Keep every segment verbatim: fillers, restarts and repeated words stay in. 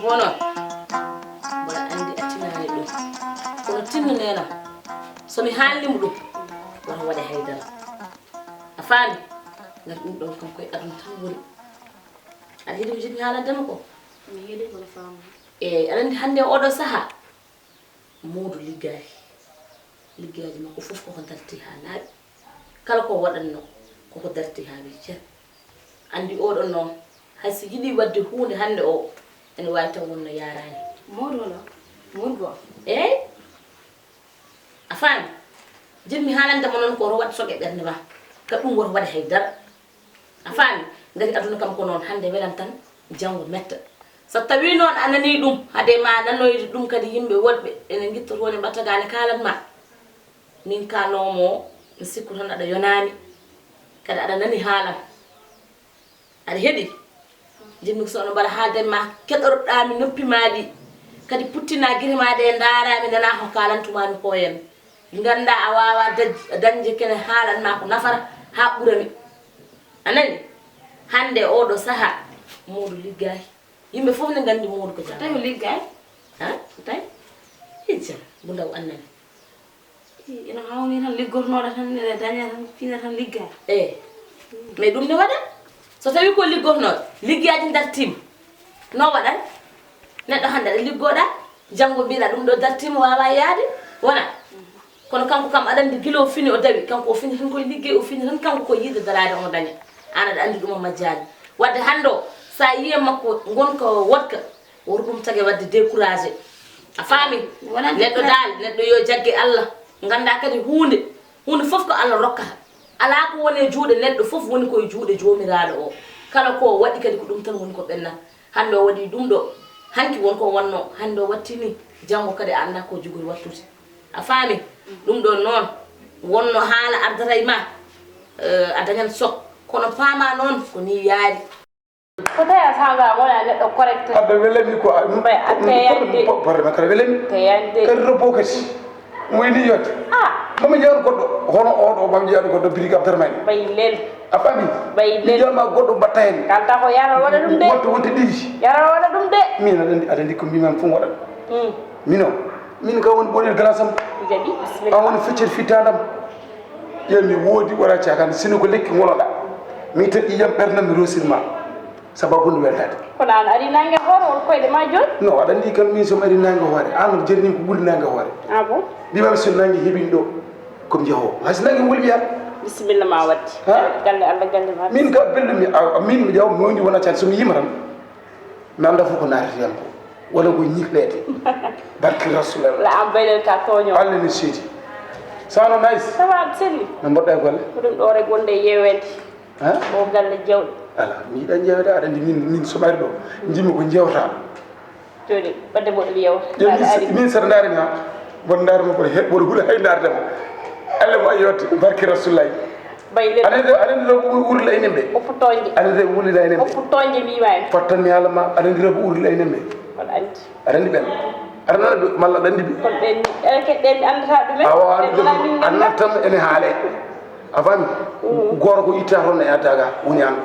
Onon, mboɗo anndi a tinaani ɗum. Kono tinno neenam, so mi haalni mo ɗum, wata waɗe hay dara. A faami? Ngati ɗum ɗon kam koye aduna tan woni. Aɗa yiɗi ko njiɗmi haalande ma ko? Mi yiɗi kono faama. Eey, aɗa anndi hannde e oɗo sahaa, Moodu liggaaki. Liggeyaaji makko fof koko darti haa laaɓi. Kala ko waɗatnoo, koko darti haa wii cer. Anndi oɗo noon, hay so yiɗi waɗde huunde hannde o, ene waawi taw wonno yaaraani. Moodu wala? Moodu Ba? Eey. A faami? Njiɗmi haalande mo noon ko woto waɗ soƴe ɓernde ma. Ka ɗum woto waɗe hay dara. A faami? Ngati aduna kam ko noon, hannde welan tan, janngo metta. So tawii noon a nanii ɗum, hade ma nanoyde ɗum kadi yimɓe woɗɓe ene ngittotoo ne mbattagaani kaalat ma. Min ka noomo, mi sikku tan aɗa yonaami. Kadi aɗa nani haalam. Aɗa heɗi? Njiɗmi ko so no mbaɗa haalde ma, keɗorɗaa mi noppi ma ɗi. Kadi puttinaa gite ma ɗe, ndaaraa mi, nanaa ko kaalantumaa mi ko en. Nganndaa a waawaa daj-, dañde kene haalan ma ko nafata haa ɓura mi. A nani? Hannde oɗo sahaa, Moodu liggaaki. Yimɓe fof ne nganndi Moodu ko jam. Tawi o liggaaki? Ha? Tawi? Hijja, bu ndaw annani. Ina hawni tan liggornooɗo tan, ene daña tan, fina tan liggaa. Eey. Mais ɗum ne waɗa. So tawii ko liggornooɗo, liggeyaaji ndartiima. No waɗan? Neɗɗo hannde aɗa liggooɗa, janngo mbiɗa ɗum ɗo dartiima, waawaa yahde, wona? Kono kanko kam aɗa anndi gila o fini o dawi, kanko o fini tan koye liggey, o fini tan kanko ko yiɗde daraade omo daña. Aan aɗa anndi ɗum o majjaani. Wadde hannde o, so a yiyii makko ngonka wodka, woto ɗum tage waɗde découragé. A faami? Wonande neɗɗo daal, neɗɗo yo jagge Allah. Nganndaa kadi huunde, huunde fof ko Allah rokkata. Alaa ko woni e juuɗe neɗɗo, fof woni ko e juuɗe Joomiraaɗo o. Kala ko o waɗi kadi ko ɗum tan woni ko ɓenna. Hannde o waɗi ɗum ɗo, hanki won ko wonno, hannde o wattini, janngo kadi a anndaa ko jogori wattude. A faami? Ɗum ɗo noon, wonno haala ardata e ma, eh, a dañan sok. Kono paama noon ko ni yaari. Ko tawi a sanga wona neɗɗo correct. Aɓe welani ko a, Mbaye, a teyande. Problème kala welani. Teyande. Kadi robbo kadi. Mo ini yodde. Ah. Mami jeyan goɗɗo, hono oɗo, mami jeyan goɗɗo, Biriki Abdourahmane. Bay lel. A faami? Bay lel. Mi jeyan ma goɗɗo mbatta hen. Kanta ko yaro waɗa ɗum de. Wonta, wonta ɗiɗi. Yaro waɗa ɗum de. Min aɗa anndi, aɗa anndi ko mbiman fof waɗat. Mm. Min o, min ka woni ɓoɗel galasam. Jaɓi, bismillah. A woni feccere fittandam. Ƴeew mi woodi wara cakande, sino ko lekki ngoloɗa. Mi taƴi yam ɓerdam, mi rosirma. Sababu nde weltaade. Kono aan ari naange hoore, on koyɗe ma jooni? Non, aɗa anndi kam, min so mi ari naange hoore, aan no jarni ko ɓuri naange hoore. Ah bon? Mbiɗa so naange heɓii ɗo, ko mi jahoowo. Hay so naange ngol wiyaa. Bisimilla ma waddi. Ha? Galle Allah, galle ma. Min ka belɗo mi, a, min mi jaw, mi wondi wona can, so mi yima tan, mi annda fof ko naatata yam ko. Wona ko ñikleede. Barke Rasulallah. La am baylen ka tooño. Allah ne seedi. Sano nice. Ça va, selli? No mbaɗɗa e golle? Ko ɗum ɗo rek wonde e yeweede. Ha? O galle jawɗi. Ala, mi yiɗa jeewde, aɗa anndi min, min so mari ɗo, njimmi ko jeewta. Joni, wadde mboɗo yeewa. Joni, min saɗa ndaari ma, mboɗo ndaari ma, mboɗo he-, mboɗo hula hay ndaarde ma. Allah mo a yewte, barke Rasulullahi. Bay le. Aɗa anndi, aɗa anndi rewɓe ɓuri urla enen ɓe. Oppu toñje. Aɗa anndi rewɓe urla enen ɓe. Oppu toñje mbima en. Fattan mi haala ma, aɗa anndi rewɓe urla enen ɓe. On anndi. Aɗa anndi ɓen. Aɗa nana ɓe, malla aɗa anndi ɓe. Kono ɓen, enen kadi ɓen mi anndata ɗumen. Awa, ɓen wona min ngannda. A nattan ene haale. A faami? Mm. Gooto ko itta toon e adda ga, woni an.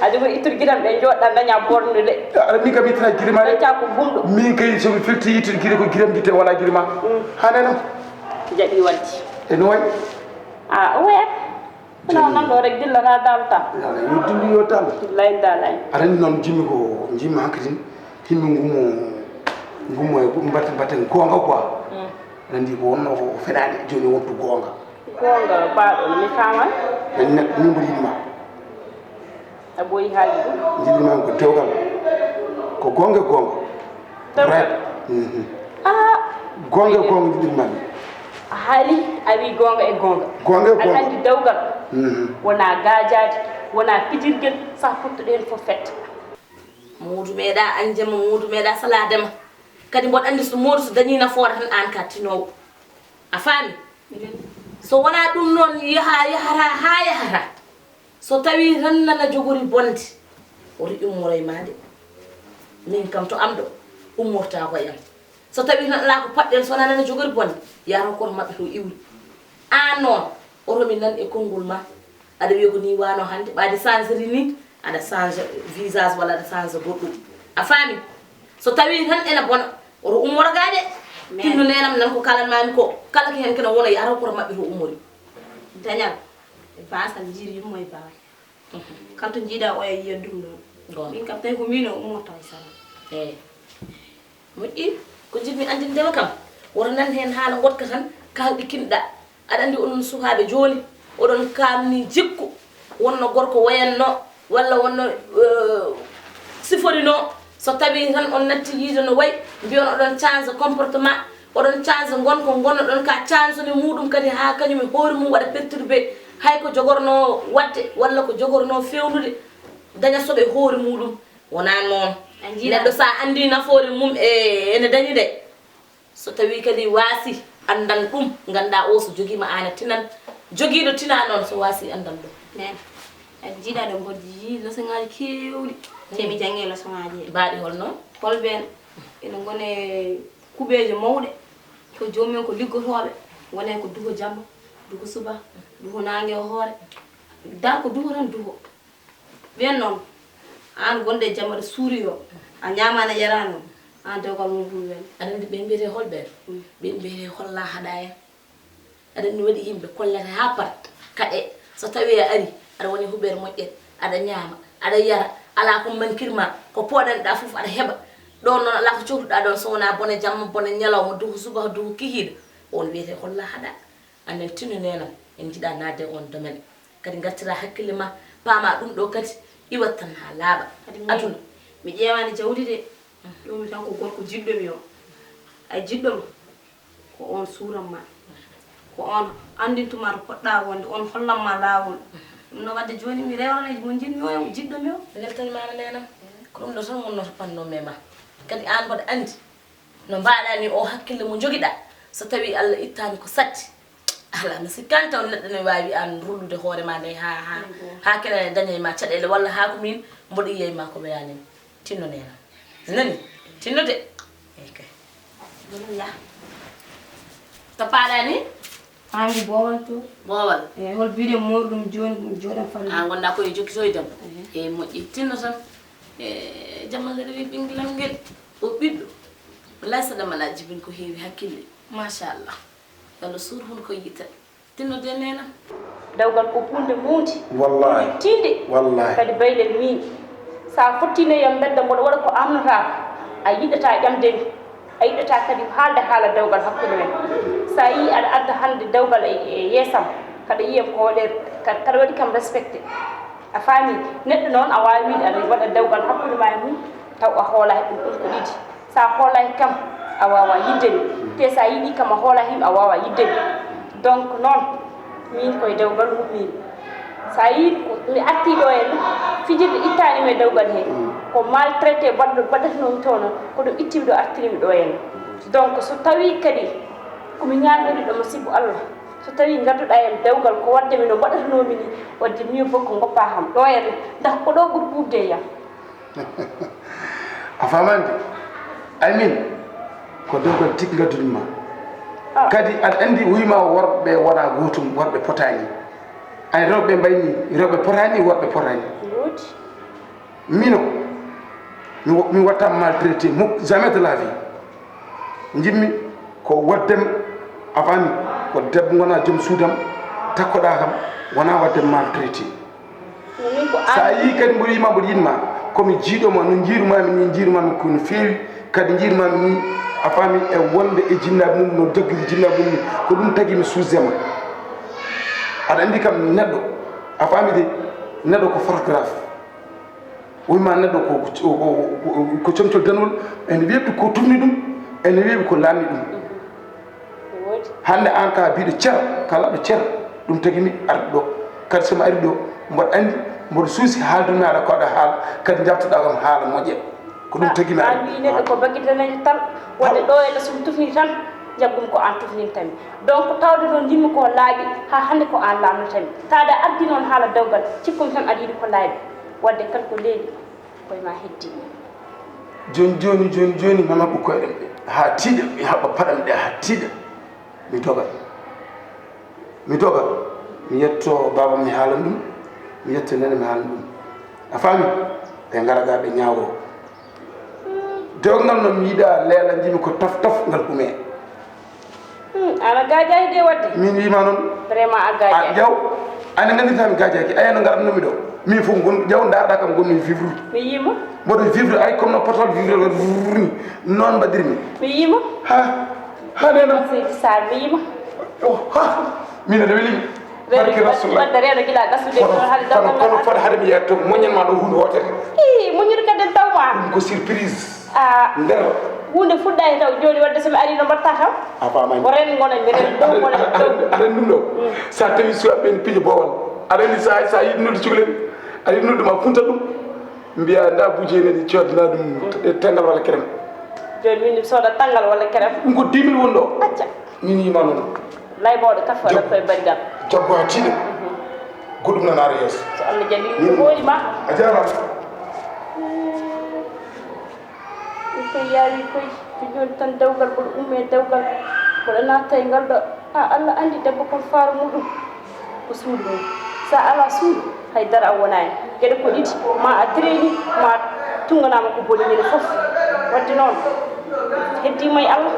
A jogo ittude gitam ɓe jooɗɗa daña bonnude. Aɗa min kam ittata giri ma de. Dañta ko bumɗo. Min kay so mi firti ittude giri ko giram gitte wala giri ma. Mm. Hanenam. Jaɓi wadde. E no wayi? Ah, o wayat. Kono noon ɗo rek dillata dal tan. Yo dillu yo dal. Billahi daalani. Aɗa anndi noon jimmi ko, jimmi hankadin, himmi ngumo, ngumo e mbatten, mbatten goonga quoi. Mm. Aɗa anndi ko wonno ko fenaande, jooni wontu goonga. Goonga, baaɗo, mi faman. Min ne, min mboɗo yiɗi ma. A ɓooyi haalde ɗum. Njiɗmi ma ko dewgal. Ko goonga e goonga. Dewgal? Right. Mhm. Ah. Goonga e goonga njiɗmi ma. A haali, a wi goonga e goonga. Goonga e goonga. Aɗa anndi dewgal. Mhm. Wona gaajaade, wona pijirgel, sa pottuɗo heen fof fetta. Moodu meeɗa añde ma, Moodu meeɗa salaade ma. Kadi mboɗo anndi so Moodu so dañii nafoore tan aan ka tinoowo. A faami? So wonaa ɗum noon yaha, yahata haa yahata. So tawii tan nana jogori bonde, woto immoro e maa de. Min kam to am ɗo, ummortaa ko e am. So tawii tan alaa ko paɗɗen, so wonaa nana jogori bonde, yahata koto maɓɓe to iwri. Aan noon, oto mi nan e konngol ma. Aɗa wiya ko nii waano hannde, ɓaade changeri nii, aɗa change visage walla aɗa change goɗɗum. A faami? So tawii tan ena bona, oto ummoro gaa de. Tinno neenam nan ko kalan maami ko, kala ko heen kena wona, yo araw koto maɓɓe to ummori. Dañal e baasal, jiir yummo e baawal. Kala to njiiɗa oya yiyat ɗum ɗon. Min kam tawi ko min o ummoto e sara. Eyi. Moƴƴi, ko jiɗmi anndindema kam, woto nan heen haala ngoɗka tan, kaalɗi kinɗa. Aɗa anndi onon sukaaɓe jooni, oɗon kaamni jikku, wonno gorko wayatno, walla wonno siforinoo, so tawii tan on natti yiide no wayi, mbiyon oɗon change comportement, oɗon change ngonka ngonnoɗon ka, change ne muuɗum kadi haa kañum e hoore mum waɗa perturbé, hay ko jogornoo waɗde walla ko jogornoo feewnude, daña soɓe hoore muuɗum. Wonaa noon. Neɗɗo so a anndii nafoore mum e ene dañi nde, so tawii kadi waasi anndan ɗum, nganndaa o so jogiima aan a tinan, jogiiɗo tinaa noon so waasi anndan ɗum. Neene, aɗa jiiɗa ɗo mboɗo yii lesoŋaaji keewɗi, te mi janngee lesoŋaaji he. Mbaaɗi hol noon? Holɓeen ene ngoni e kuɓeeje mawɗe, ko joomum en ko liggotooɓe, ngoni heen ko duho jamma, duho suba, duho naange e hoore, da ko duho tan duho. Ɓeen noon, aan gonɗo e jam aɗa suuri o, a ñaamaani a yaraani o, aan dewgal mum ɓuri welde. Aɗa anndi ɓeen mbiyetee hol ɓeen? Ɓeen mbiyetee holla haɗa en. Aɗa anndi waɗi yimɓe kollata haa pat kaɗe. So tawii a arii aɗa woni huɓeere moƴƴere, aɗa ñaama, aɗa yara, alaa ko mankir ma, ko pooɗanɗaa fof aɗa heɓa. Ɗoon noon alaa ko cohluɗaa ɗoon so wonaa bone jamma, bone ñalawma, duhu subaka, duhu kikiiɗe. Oon wiyetee holla haɗa. Anen tinno neenam, en njiɗaa naatde e oon domaine. Kadi ngartiraa hakkille maa, paamaa ɗum ɗoo kadi iwat tan haa laaɓa. Kadi miin aduna. Mi ƴeewaani jawdi de, ƴeewmi tan ko gorko jiɗɗo mi o. A jiɗɗo ma, ko oon suuran maa. Ko oon anndintu maa to pot-ɗaa wonde, oon hollan maa laawol. Ɗum noon waɗde jooni mi rewrana mo njiɗmi o e jiɗɗo mi o. Weltanimaama neenam. Ko ɗum ɗoo tan wonnoo to panndoo mi e maa. Kadi aan mboɗo anndi. No mbaaɗaa nii oo hakkille mo njogiɗaa, so tawii Alla ittaani ko satti, alaa mi sikkaani taw neɗɗo ne waawi aan rullude hoore maa ndee haa haa haa kene daña e maa caɗeele walla haa ko miin mboɗo yiya e maa ko weyaani mi. Tinno neenam. Nani? Tinno de. Eey kay. Ɗum yah. To paaɗaa nii? Haa ngu boowal to. Boowal. Eey hol biɗe mooɗum jooni ɗum jooɗan fal. Haa ngonɗaa ko e jokkitoydam. Eey moƴƴi tinno tan. E jamma nde rewi ɓingilam ngel o ɓiɗɗo. Wallaay saɗa malaa jibin ko heewi hakkille. Machallah. Yo Allah suur hun ko yiita. Tinno de neena. Dewgal ko huunde muunde. Wallaay. Tiinde. Wallaay. Kadi baylel miin. So a fottinoyam mbedda mboɗo waɗa ko amnotaako, a yiɗataa ƴamde mi. A yiɗataa kadi haalde haala dewgal hakkunde men. So a yii aɗa adda hannde dewgal e e yeesam, kaɗa yiyam ko waɗeede, kaɗa waɗi kam respecté. A faami? Neɗɗo noon a waawi wiide aɗa waɗa dewgal hakkunde maa e mum taw a hoolaaki ɗum, ɗum ko ɗiɗi. So a hoolaaki kam a waawaa yiɗde mi, te so a yiɗii kam a hoolaaki yim a waawaa yiɗde mi. Donc noon miin ko e dewgal wummiimi. So a yii mi artii ɗo henna fijirde ittaani mi e dewgal hee, ko maltraité baɗɗo baɗatanoomi to noon ko ɗum itti mi ɗo artiri mi ɗo henna. Donc so tawii kadi ko mi ñaagorii ɗo mo sibbo Allah, so tawii ngadduɗaa e am dewgal ko waɗde mi no mbaɗatanoomi nii, waɗde mieux vaut ko ngoppaa kam ɗo henna, ndax ko ɗo ɓuri ɓuuɓde e yam. A faamaani de? Ay miin ko dewgal tigi ngadduɗum ma. Kadi aɗa anndi wuyma worɓe wonaa gootum, worɓe potaani. Ay rewɓe mbayni, rewɓe potaani, worɓe potaani. Mino mi watta maltraité muk, jamais de la vie. Njiɗmi ko waɗdem a faami, ko debbo gona joom suudam, takkoɗa kam, wona waɗdem maltraité. Sa yii kadi mboɗo yima mboɗo yiɗma, komi jiiɗoma no jiirumami ni, jiirumami ko no feewi. Kadi jiirumami ni a faami, e wonde e jinnaɓe mum no jaggiri jinnaɓe mum ni. Ko ɗum tagi mi suusdema. Aɗa andi kam neɗɗo a faami de, neɗɗo ko photographe. Wima neɗɗo ko ko comcol danol, ene weeɓi ko tufni ɗum, ene weeɓi ko laamni ɗum. Hannde aan ka biiɗo cer, ka laɓɗo cer, ɗum tagi mi arde ɗo. Kadi so mi ari ɗo, mboɗo anndi mboɗo suusi haaldunaaɗo ko aɗa haala, kadi njaltoɗaa kam haala moƴƴa. Ko ɗum tagi mi ari. A wii neɗɗo ko baggitanajo tal, wonde ɗo e leso mi tufni tan, jaggumi ko aan tufninta mi. Donc tawde noon njiɗmi ko laaɓi, haa hannde ko aan laamnata mi. Tawa aɗa ardi noon haala dewgal, cikkumi tan aɗa yiɗi ko laaɓi. Wadde kala ko leeli, koye ma heddi. Jooni jooni jooni jooni mi maɓɓa koyɗam ɗe haa tiiɗa, mi haɓɓa paɗam ɗe haa tiiɗa, mi doga. Mi doga, mi yetto baaba mi haalan ɗum, mi yetto nene mi haalan ɗum. A faami? Ɓe ngara ga ɓe ñaawo. Dewgal noon mi yiɗa leela, njimi ko tof tof ngal hume. Hmm, ana gaajaaki de waɗde. Min wiima noon. Vraiment a gaajaaki. Jaw, ana nganndirtaa mi gaajaaki. Aya no ngaratnoomi ɗo. Min fof ngon, jaw ndaarɗaa kam ngonmi vivre. Mi yiima. Mboɗo vivre ay comme no potol vivre ni. Noon mbaɗirmi. Mi yiima. Ha, ha nena. Seydi Sarr, mi yiima. Oh, ha, min aɗa welimi. Barke Rasulullah. Wadde reeɗo gila gasude kono, kono, kono fota hade mi yetto moñan ma ɗo huunde wootere. Ii, muñude kadi en taw ma. Ɗum ko surprise. Ah, nder. Huunde fuɗɗaani taw jooni wadde so mi arii no mbaɗta kam? A faamaani. Ko ren ngonen mi ren dow ngonen dow. Aɗa anndi ɗum ɗo? Mm. So a tawi suwaaɓe ɓe ne pija boowal. Aɗa anndi so a, so a yiɗi nodde cukalel, aɗa yiɗi nodde ma funta ɗum. Mbiya nda buuje nani coodana ɗum tengal walla kerem. Jooni min mi sooda tangal walla kerem. Ɗum ko dix mille woni ɗo. Acca. Min yiima noon. Laybooɗo kafo aɗa koye banngal. Jaggu haa tiiɗe. Goɗɗum nana ara yeeso. So Allah jaɓi ko hooli ma. A jaaraama. Ɗum koye yaawi koye. Ko jooni tan dewgal mboɗo umme dewgal. Mboɗo naata e ngal ɗo. A Allah anndi debbo kon faaro muɗum. Ko suudu mum. So a alaa suudu, hay dara a wonaani. Geɗe ko ɗiɗi, ma a direeni, ma tunnganaama ko boni ñande fof. Wadde noon, heddiima e Allah.